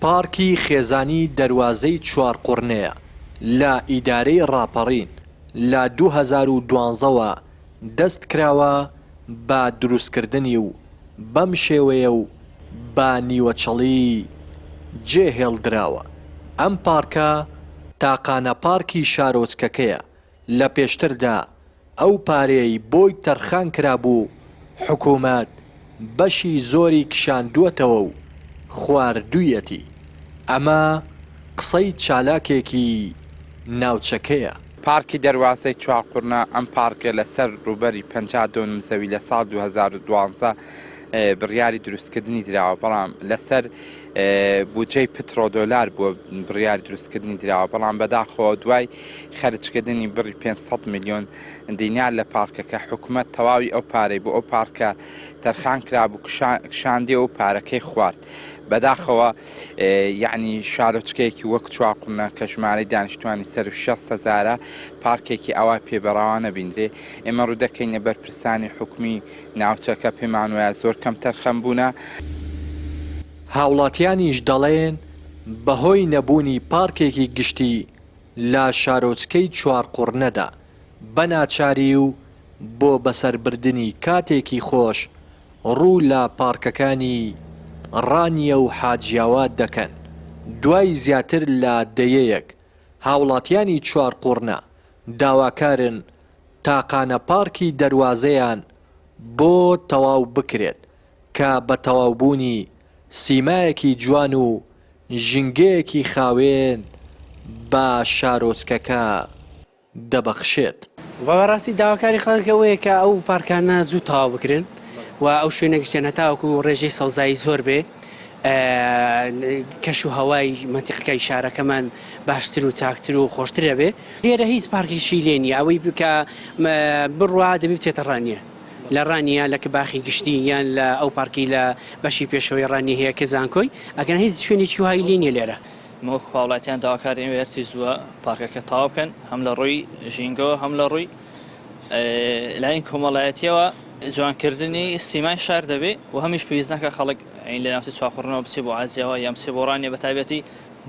پارکی خێزانی دەروازەی چوارقوڕنەیە لە ئیدارەی ڕاپەڕین لە 2012 وە دەست کراوە بە دروستکردنی و بەم شێوەیە و بە نیوەچڵی جێ هێڵدراوە. ئەم پارکە تاقانە پارکی شارۆچکەکەیە لە پێشتردا ئەو پارەیەی بۆی تەرخان کرابوو حکومەت بەشی زۆری کشاندووەتەوە و خواردوویەتی، ئەمە قسەی چالاکێکی ناوچەکەیە. پارکی دەروازەی چوارقوڕنە، ئەم پارکە لەسەر ڕووبەری 50 دۆنم زەوی لە ساڵ 2012 بڕیاری دروستکردنی دراوە، بەڵام لەسەر بودجەی پترۆدۆلار بووە بڕیاری دروستکردنی دراوە، بەڵام بەداخەوە دوای خەرجکردنی بڕی 500 ملیۆن دینار لە پارکەکە، حکومەت تەواوی ئەو پارەی بۆ ئەو پارکە تەرخان کرابوو کشاندیەوە و پارەکەی خوارد. بەداخەوە یەعنی شارۆچکەیەکی وەک چوارقوڕنە کە ژمارەی دانیشتوانی سەروو 60 هەزارە پارکێکی ئاوای پێ بەڕەوا نەبیندرێ. ئێمە ڕوو دەکەینە بەرپرسانی حکومی ناوچەکە پێمان وایە زۆر کەمتەرخەم بوونە. هاوڵاتیانیش دەڵێن، بەهۆی نەبوونی پارکێکی گشتی لە شارۆچکەی چوارقوڕنەدا بە ناچاری و بۆ بەسەربردنی کاتێکی خۆش ڕوو لە پارکەکانی ڕانیە و حاجیاوا دەکەن، دوای زیاتر لە دەیەیەک هاوڵاتیانی چوارقوڕنە داواکارن تاقانە پارکی دەروازەیان بۆ تەواو بکرێت کە بە تەواوبوونی سیمایەکی جوان و ژینگەیەکی خاوێن بە شارۆچکەکە دەبەخشێت. بەڕاستی داواکاری خەڵک ئەوەیە کە ئەو پارکانە زوو تەواو بکرێن و ئەو شوێنە گشتیانە هەتاوەکو ڕێژەی سەوزایی زۆر بێ کەش و هەوای مەنتیقەکەی شارەکەمان باشتر و چاکتر و خۆشتر ئەبێ. لێرە هیچ پارکێکی لێ نییە ئەوەی کە بڕوا دەبێ بچێتە ڕانیە لە ڕانیە لە باخی گشتی یان لە ئەو پارکی لە بەشی پێشەوەی ڕانیە هەیە کە زانکۆی ئەگەر هیچ شوێنێکی وای لێ نییە لێرە. ئێمە وەکو هاوڵاتیان داواکارین ئێوە هەرچی زووە پارکەکە تەواو بکەن هەم لە ڕووی ژینگەوە هەم لە ڕووی لایەن کۆمەڵایەتیەوە جوانکردنی سیمای شار دەبێ و هەمیش پێویست ناکە خەڵک لە ناوچەی چوارقوڕنەوە بچێ بۆ عەزیەوە یان بچێ بۆ ڕانیە بە تایبەتی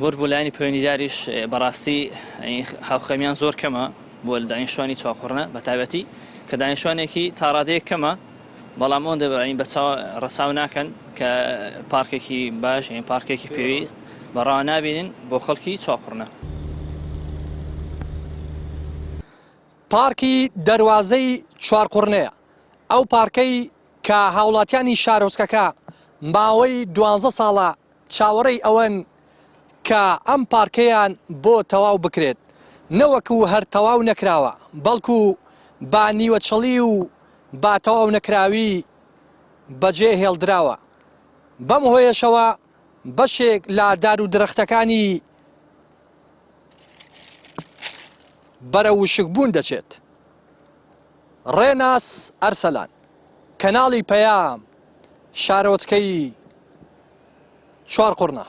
بۆر بۆ لایەنی پەیوەندیداریش بەڕاستی هاوخەمیان زۆر کەمە بۆ دانیشتوانی چوارقوڕنە بە تایبەتی کە دانیشتوانێکی تاڕادەیەک کەمە بەڵام ئەوەندە بە چاو ڕەچاو ناکەن کە پارکێکی باش یان پارکێکی پێویست بەڕەوا نابینن بۆ خەڵکی چوارقوڕنە. پارکی دەروازەی چوارقوڕنەیە، ئەو پارکەی کە هاوڵاتیانی شارۆچکەکە ماوەی دوانزە ساڵە چاوەڕێی ئەوەن کە ئەم پارکەیان بۆ تەواو بکرێت، نەوەکو هەر تەواو نەکراوە، بەڵکو بە نیوەچڵی و بە تەواو نەکراوی بەجێ هێڵدراوە، بەم هۆیەشەوە بەشێک لە دار و درەختەکانی بەرەو وشکبوون دەچێت. ڕێناس ئەرسەلان، کەناڵی پەیام، شارۆچکەی چوارقوڕنە.